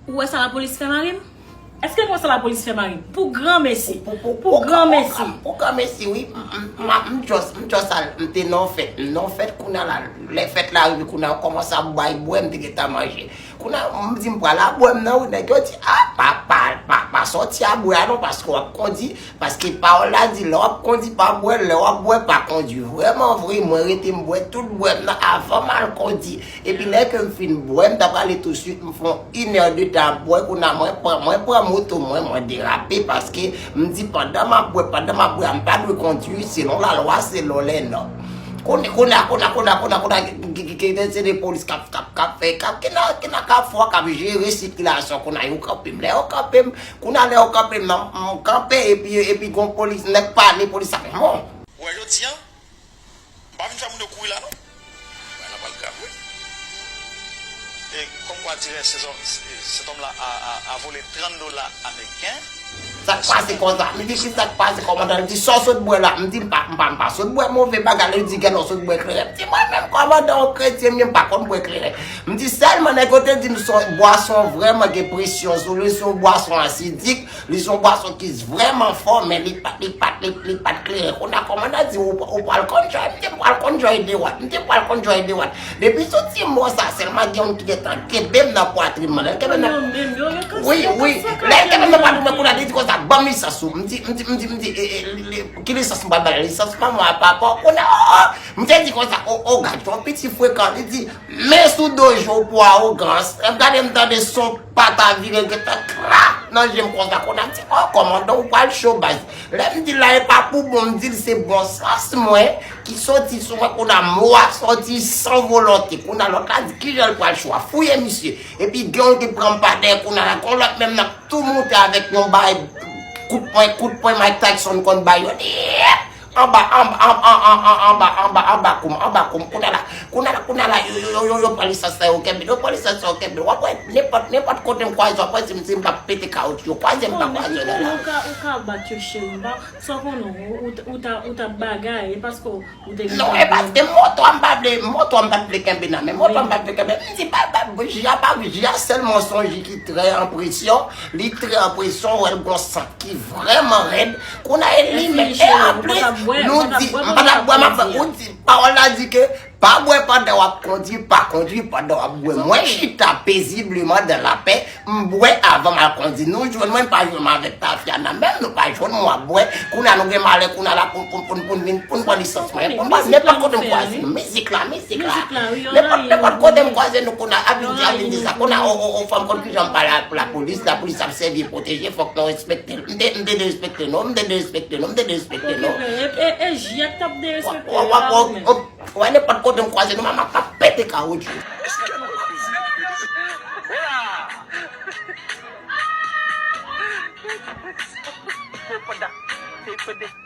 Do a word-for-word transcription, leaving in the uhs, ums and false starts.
Ou wè sa lapolis fè mari m? Èske nou wè sa lapolis fè mari m? Pou granmesi. Pou, pou, pou, pou granmesi. Pou granmesi, wi. M, m, m, m just, m just al, m te nan yon fèt. M nan yon fèt, kounye a la, lè fèt la rive, kounye a, yo kòmanse ap bay bwè, m te gentan manje. Kounye a, m di m pral a bwè m nan, wi, nèg yo di, a, pa, pa, pa, pa sòti a bwè a non, paske w ap kondi, paske pawòl la di, lè w ap kondi, pa bwè, lè w ap bwè, pa kondi. Vrèman vre, mwen rete m bwè tout bwè m nan avan m al kondi. Epi lè ke m fin bwè, m ta prale touswit, m fè yon inèdtan ap bwè, kounye a mwen pran, mwen pran moto mwen, mwen derape, paske m di pandan m ap bwè, pandan m ap bwè, m pa dwe kondwi, selon lalwa, selon lènòm. Kounye, kounye a, kounye a, kounye a, kounye a, kounye a, ki, ki, ki, ki, se de polis k ap, k ap, k ap fè, k ap, ki nan, ki nan kafou a, k ap jere sikilasyon, kounye a, yo kanpe m. Lè yo kanpe m, kounye a, lè yo kanpe m, nan, m kanpe, epi, epi gon polis, nèg pale, polis ap, bon. Ou wè jodi a, m pa vin fè moun yo kouri la, non. Bagay la pral grav, wi. E comme quoi dirait ces hommes, cet homme-là a, a, a volé trente dollars américains. Sa k pase konsa? M di, ki sa k pase, kòmandan? Li di, sa w sot bwè la? M di, m pa, m pa, m pa sot bwè move bagay la. Li di, gen lè w sot bwè kleren. M di, mwen menm, kòmandan, yon kretyen m ye, m pa konn bwè kleren. M di, sèlman nèg yo te di m se yon bwason vrèman gen presyon sou li, se yon bwason asidik, li se yon bwason ki vrèman fò, men li pa, li pa, li, li pa t kleren. Kounye a kòmandan di, ou, ou pral konn jòy, m di, m pral konn jòy de wat, m di, m pral konn jòy de wat. Depi sou ti mo sa, sèlman gen youn ki gentan kenbe m nan pwatrin mwen. Lè l kenbe m nan, wi, wi. Lè l kenbe m nan pwatrin mwen, kounye a li di konsa, ban m lisans ou. M di, m di, m di, m di, e, e, li, li, ki lisans m pral ba l? Lisans manman a papa w. Kounye a, o, o, m te di konsa, o, o, gad, yon piti frekan. Li di, men sou do je w pou awogans. Lè m gade, m tande son pat a vire, gentan krak nan je m konsa. Kounye a, m di, o, kòmandan, ou pral cho, baz. Lè m di l la, e pa pou bon, m di l se bon sans mwen ki soti sou mwen, kounye a mo a sòti san volonte. Kounye a lòt la di, kijan l pral cho a? Fouye misye. Epi gen youn ki pran m pa dèyè, kounye a la, gon lòt menm nan tou moute avèk yon bay kout pwen, kout pwen Mike Tyson konn bay yo. Anba, anba, anba, anba, anba, anba, anba kou m, anba kou m, kounye a la, kounye a la, kounye a la, yo, yo, yo, yo, yo pran lisans la, yo kenbe l, yo pran lisans la, yo kenbe l. W ap wè, nenpòt, nenpòt kote m kwaze, w ap wè si m, si m p ap pete kawotchou, yo kwaze m, pa kwaze w la. Ou ka, ou ka bat yo, cheri, m pa, sa w konnen, ou, ou, ou ta, ou t ap bagay, e paske w te gen pwoblèm. Non, e paske moto a m pa vle, moto a m pa t vle kenbe nan men, moto a m pa t vle kenbe. M di, pa, pa, ji a pa, ji a sèlman se yon ji ki trè an presyon, li trè an presyon, w wè l gon sant ki vrèman rèd. Kounye a e li menm. E anplis, nou di, m pa t ap bwè, m ap, ou di, pawòl la di ke pa bwè pandan w ap kondwi, pa kondwi pandan w ap bwè. Mwen chita pezibleman dan lapè, m bwè avan m al kondwi. Nou jwenn mwen, pa jwenn mwen avèk tafya nan men m, nou pa jwenn mwen ap bwè. Kounye a nou gen malè, kounye a la pou, pou, pou, pou n vin, pou n pran lisans mwen. Pou n pran nenpòt kote m kwaze. Mizik la, mizik la. Nenpòt, nenpòt kote m kwaze nou, kounye a, ap vin di, ap vin di sa. Kounye a, o, o, o, fanm konn kijan m pale ak lapolis, lapolis ap sèvi pwoteje, fòk nou respekte l. M te, m te derespekte nou, m te derespekte nou, m te derespekte nou. E, e, e, Jiyèt t ap derespekte w la, ou menm. Wè, nenpòt kote m kwaze nou, m ap, ap pete kawotchou. Èske nou wè koze? Panda, panda.